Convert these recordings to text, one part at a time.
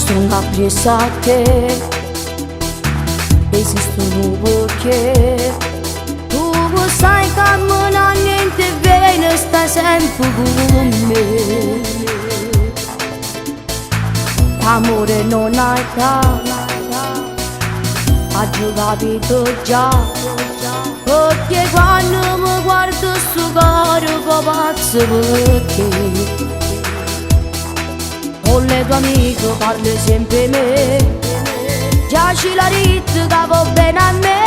Stong appriess a te. Esiste nu perché. Tu sai camminà niente bene, stai sempre con me. Amore non hai età, aggio capito già. Perché quando mi guardo sto cuore fa pazzo perché con le tue amiche parli sempre me. Già ce l'ha detto che va bene a me.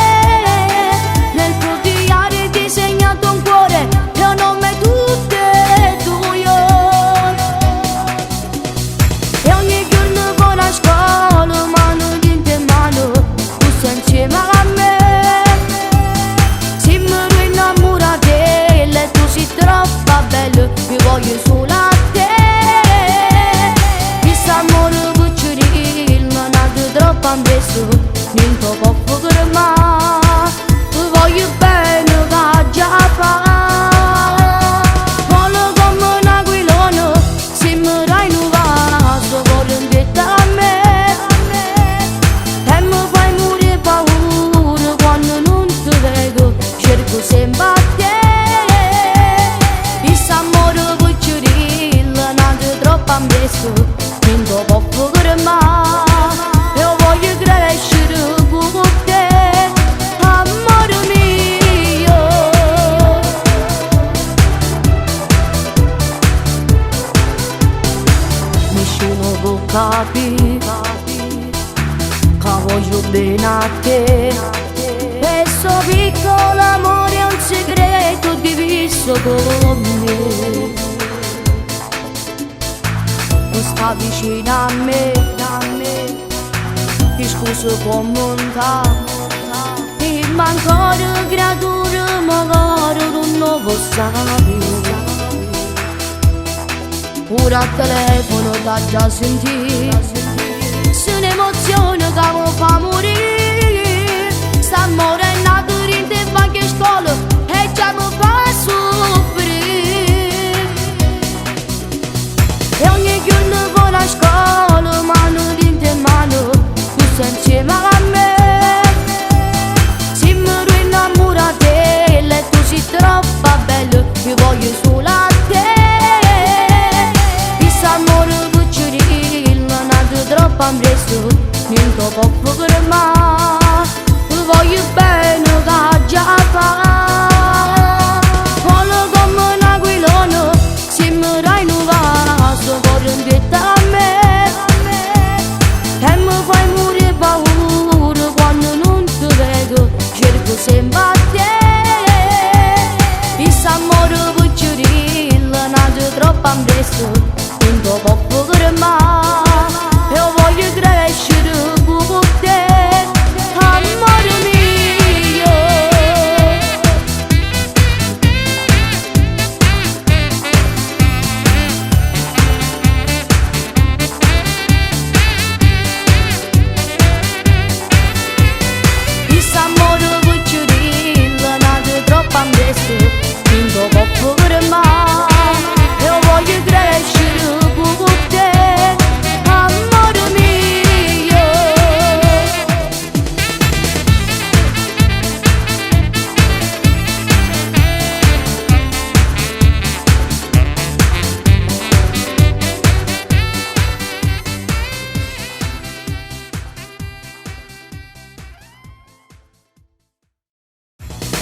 Nel tuo diario ti segnato un cuore e un nome tutte e due. E ogni giorno con la scuola, mano in mano, tu sei insieme a me. Siamo due innamorati e tu sei troppo bella, io voglio solo a te. Chissà amore piccirillo, nato troppo ampresso, non ti posso fermare. Ti voglio bene che già fa. Vola come un aquilone, se mi dai un vaso, cuore in petto a me. E mi fai morire paura quando non ti vedo, cerco sempre a te. Chissà amore piccirillo, nato troppo ampresso, non ti posso fermare. Io voglio crescere con te, amore mio. Nessuno può capire che voglio bene a te. Questo piccolo amore è un segreto diviso con me. Tu sta vicino a me, ti scuso può montare. E ma ancora creatura magari tu non lo sapere. Ora al telefono t'ha già sentito. Se un'emozione che mi fa morire. St'amore è nato in te che scuola e già mi fa soffrire. E ogni giorno con la scuola, mano in mano, tu sei insieme a me. Siamo due innamorati e tu sei troppo bella, io voglio solo a te. Chissà amore piccirillo, nato troppo ampresso, non ti posso fermare. Ti voglio bene che già fa. Vola come un aquilone, se mi dai un vaso, cuore in petto a me. E mi fai morire paura quando non ti vedo, cerco sempre a te. Chissà amore piccirillo, nato troppo ampresso, non ti posso fermare. Io voglio crescere con te, amore mio. Chissà amore piccirillo, nato troppo ampresso, non ti posso fermare. Io voglio crescere con te, amore mio.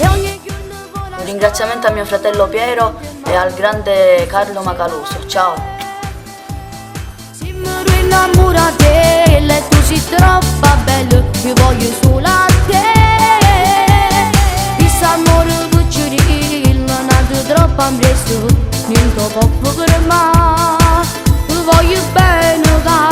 E ogni giorno vola Un ringraziamento a mio fratello Piero e al grande Carlo Macaluso. Ciao! Siamo due innamorati e tu sei troppo bella, io voglio solo a te. Chissà amore piccirillo, nato troppo ampresso, non ti posso fermare. Ti voglio bene che